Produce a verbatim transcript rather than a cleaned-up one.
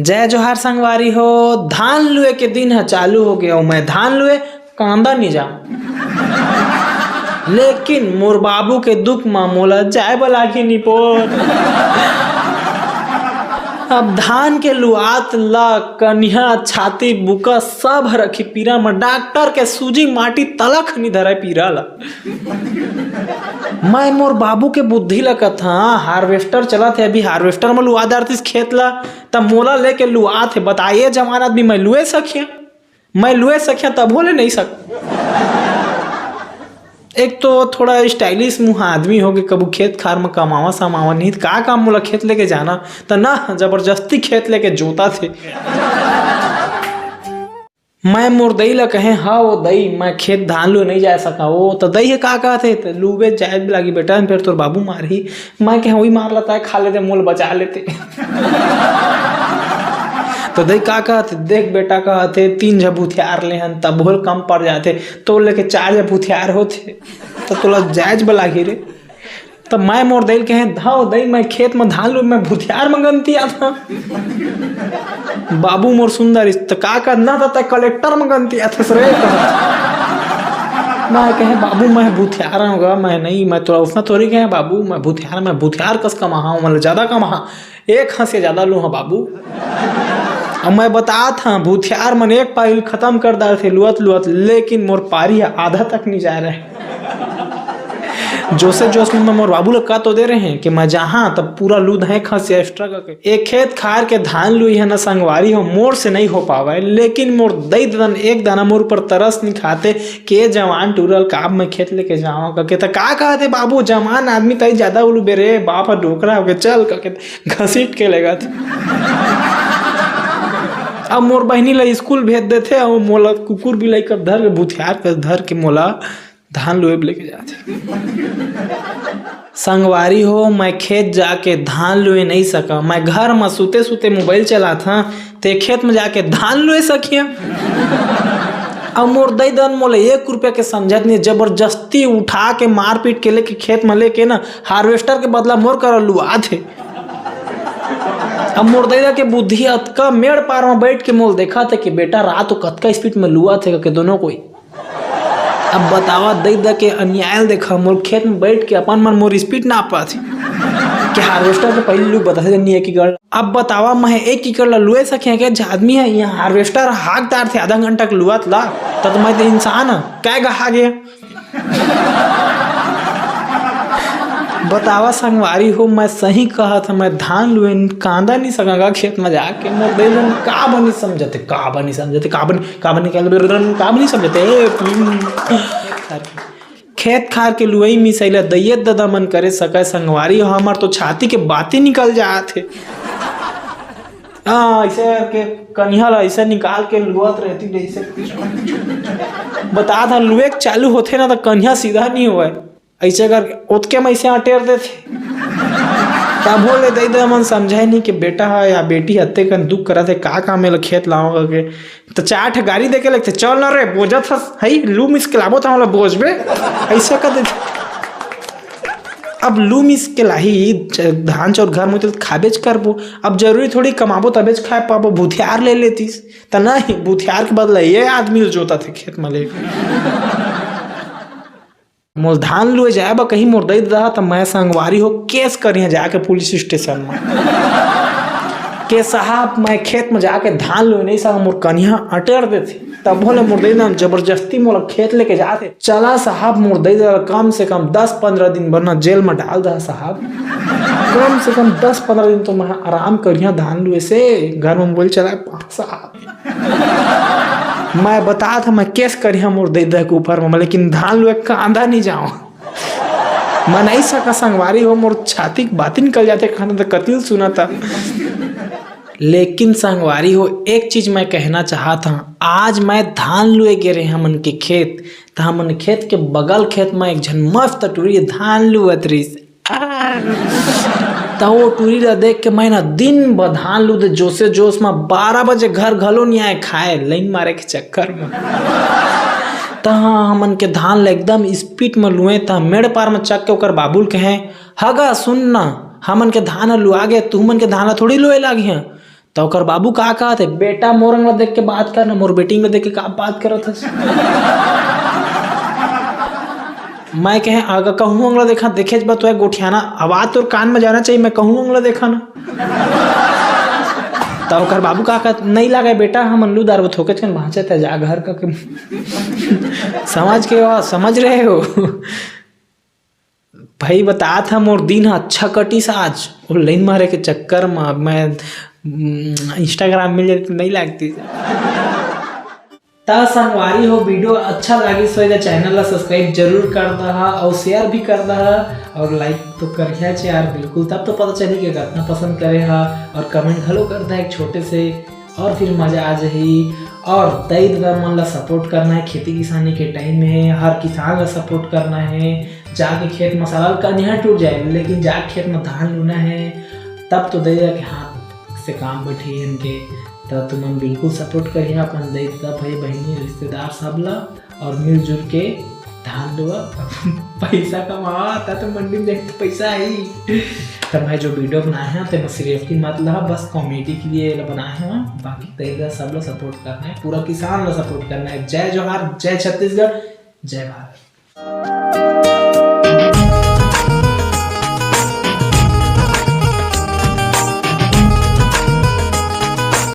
जय जोहार संगवारी हो। धान लुए के दिन ह चालू हो गया, मैं धान लुए कांदा नहीं जा। लेकिन मोर बाबू के दुख म मोला जाए बर लागही निपोर। अब धान के लुआत ला कनिहा, छाती, बुका सब हर रखी पीरा म। डॉक्टर के सूजी माटी तलक नहीं धरे पीरा ला। मैं मोर बाबू के बुद्धि ला कथा, हार्वेस्टर चलत हे, अभी हार्वेस्टर म लुआ डारतिस खेत ला, त मोला लेके लुआत हे। बताइए जवान आदमी, मैं लुए सकिया? मैं लुए सकिया तभो ले नहीं सक। एक तो थोड़ा स्टाइलिश मुँह आदमी हो के कभू खेत खार म कमावा समावा नहीं, त का काम मोला खेत लेके जाना? त ना, जबरदस्ती खेत लेके जोता थे। मैं मोर दई ला कहे, "हाँ वो दई, मैं खेत धान लुए नहीं जा सका।" वो त दई हे का कहत हे, "त लुबे जाए लागी बेटा, फिर तोर बाबू मारही।" मैं कहे, "वही मार लेता है, खा लेते, मोल बचा लेते।" त दई का कहत हे, "देख बेटा," कहत हे, "तीन झ भूथियार ले हन, तब होल कम पड़ जाते, तोर लेके चार झ भूथियार होते, त तोला जायज बलागी रे।" त मैं मोर दई ल कहे, "धाव दई, मैं खेत म धान लुए, मैं भूथियार म गनती आता।" बाबू मोर सुंदर इस, "त का करना था, तै कलेक्टर म गनती आथस रे?" मैं कहे, "बाबू, मैं भूथियार हूँ गा, मैं नहीं, मैं तोरा उसना थोड़ी कहे बाबू, मैं भूथियार, मैं भूथियार कस कमाहा हूँ, मतलब ज्यादा कमाहा, एक हंस के ज्यादा लूँ हाँ बाबू।" अब मैं बतात हाँ, भूथियार मन एक पारी खत्म कर डारथे लुअत लुअत, लेकिन मोर पारी ह आधा तक नहीं जा रहे। जोसे जोश में मैं मोर बाबू ला कह तो दे रहे हैं कि मैं जहाँ तब पूरा लूद है खसिया एक्स्ट्रा करके। एक खेत खार के धान लुई है ना संगवारी हो, मोर से नहीं हो पावे, लेकिन मोर दई ददन एक दाना मोर ऊपर तरस नहीं खाते। के जवान टूरल काब मैं खेत लेके जावा करके, त का कहते बाबू, जवान आदमी तई ज्यादा उलू बेरे, बाप ह डोकरा होके चल करके घसीट के लेगा थे। अब मोर बहिनी ला स्कूल भेज देथे, अउ मोला कुकुर बिलाई कर धर के, भूथियार कर धर के मोला धान लुए बर लेके जाथे। संगवारी हो, मैं खेत जाके धान लुए नहीं सका। मैं घर म सुते सुते मोबाइल चलात हाँ, ते खेत म जाके धान लुए सकिया। अब मोर दई दन मोला एक रुपया के समझत नहीं, जबरदस्ती उठा के मारपीट के लेके खेत म लेके ना हार्वेस्टर के बदला मोर करा लुआ थे। अब मोर दई दा के बुद्धि अतका मेड़ पार म बैठ के मोल देखा थे कि बेटा रात को कतका स्पीड में लुआ थे के दोनों कोई। अब बतावा दई दा के अन्याय ल देखा, मोर खेत में बैठ के अपन मन मोर स्पीड नाप पाथे। कि हार्वेस्टर के पहले लोग बताथे नहीं एक एकड़। अब बतावा मैं एक एकड़ ला लुए सके के, जे आदमी है यहाँ हार्वेस्टर हाक डार थे आधा घंटा के लुआत ला, तब तो मैं तो इंसान है, कै गहा गया। बतावा संगवारी हो, मैं सही कहत हँव, मैं धान लुए कांदा नहीं सकंगा खेत में जाके। मोर दई मन का बनी समझते, का बनी समझते, का बनी, का बनी, का बनी, का बनी समझते। खेत खार के लुवई मिसई ला दइये ददा मन करे सकय संगवारी हो, हमर तो छाती के बाती निकल जात हे। हाँ, ऐसे करके कनिहा ला ऐसे निकाल के लुअत रहती, जैसे बता था, लुए के चालू होथे ना, तो कनिहा सीधा नहीं होवय। ऐसे करके ओतके में ऐसे अटेर देथे। तभो ले दई ददा मन समझाय नहीं कि बेटा है या बेटी हत्ते कन दुख करत हे, का काम एला खेत लावा करके। तो चार ठे गाड़ी देके लगथे, "चल ना रे, बोझत हस, हई लू मिस के लाबो त हमला बोझबे।" ऐसे कर देथे। अब लू मिस के लाही, च-, धान चाउर घर में तो खाबेच करबो। अब जरूरी थोड़ी कमाबो तबेच खाए पाबो, भूथियार ले लेतीस। त नहीं, भूथियार के बदला ये आदमी ल जोतत हे खेत में लेके। मोर धान लुए जाए बा कहीं मोर दई ददा, त मैं संगवारी हो केस करिहा जाके पुलिस स्टेशन में। के साहब, मैं खेत में जाके धान लुए नहीं सकंव, मोर कनिहा अटेर देथे। तभो ले मोर दई ददा जबरदस्ती मोला खेत लेके जाथे। चला साहब, मोर दई ददा कम से कम दस पंद्रह दिन बर ना जेल में डाल दहा साहब। कम से कम दस पंद्रह दिन तो मैं आराम करिहा धान लुए से, घर में मोबाइल चलाए पा साहब। मैं बतात हँव, मैं केस करिहा मोर दई ददा के ऊपर में, लेकिन धान लुए कांदा नहीं जावँव। मैं नहीं सकँव संगवारी हो, मोर छाती के बाती निकल जाथे, खाना तो कतिल सुना था। लेकिन संगवारी हो, एक चीज मैं कहना चाहत हँव, आज मैं धान लुए गे रहे हमन के खेत, त हमन खेत के बगल खेत में एक झन मस्त टूरी धान लुअत रहिस। त वो टूरी ला देख के मैं ना दिन भर धान लूदे जोशे जोश में, बारह बजे घर घलो नहीं आए खाए, लाइन मारे के चक्कर में। त हाँ, हमन के धान ला एकदम स्पीड में लुए, त मेड़ पार में चक के ओकर बाबू ल कहे, "हगा सुन ना, हमन के धान ह लुआ गे, तुमन के धान ला थोड़ी लुए लागिहा।" त ओकर बाबू का कहत हे, "बेटा मोर अंग ला देख के बात कर ना, मोर बेटी अंग ला देख के का बात करत हस?" मैं कहे, "अगर कहूँ अंग ला देखा, देखे बा तो गोठियाना, आवाज तोर कान में जाना चाहिए, मैं कहूँ अंग ला देखा ना।" त ओकर बाबू का कहत, "नहीं लागे बेटा, हम अन्नू दार वो थोकेच कन बाँचे ते जा घर का के।" समझ के हो, समझ रहे हो? भाई, बतात हँव, मोर दिन ह अच्छा कटिस आज। वो लाइन मारे के चक्कर म मैं, उम, Instagram मिल जाती तो नहीं लागती। त संगवारी हो, video अच्छा लागिस होही त channel ला subscribe जरूर कर दहा और share भी कर दहा और like तो करिहा च यार, बिल्कुल, तब तो पता चली कि कितना पसंद करे हा। और comment घलो कर दहा एक छोटे से, और फिर मजा आ जाही। और दई ददा मन ला support करना है, खेती किसानी के time हे, हर किसान ला support करना है। जाके खेत में साला कनिहा टूट जाए, लेकिन जाके खेत में धान लूना है, तब तो दई ददा के हाथ से काम बैठे इनके। त तुमन बिल्कुल support करिहा अपन दई ददा, भाई बहिनी, रिश्तेदार सब ला, और मिलजुल के धान लुआ, पैसा कमावा, त तो मंडी में जाके पैसा आई। त मैं जो video बनाए हँव, तेमा seriously मत लहा, बस comedy के लिए एला बनाए हँव, बाकी दई ददा सब ला support करना है, पूरा किसान ला support करना है। जय जोहार, जय छत्तीसगढ़, जय भारत।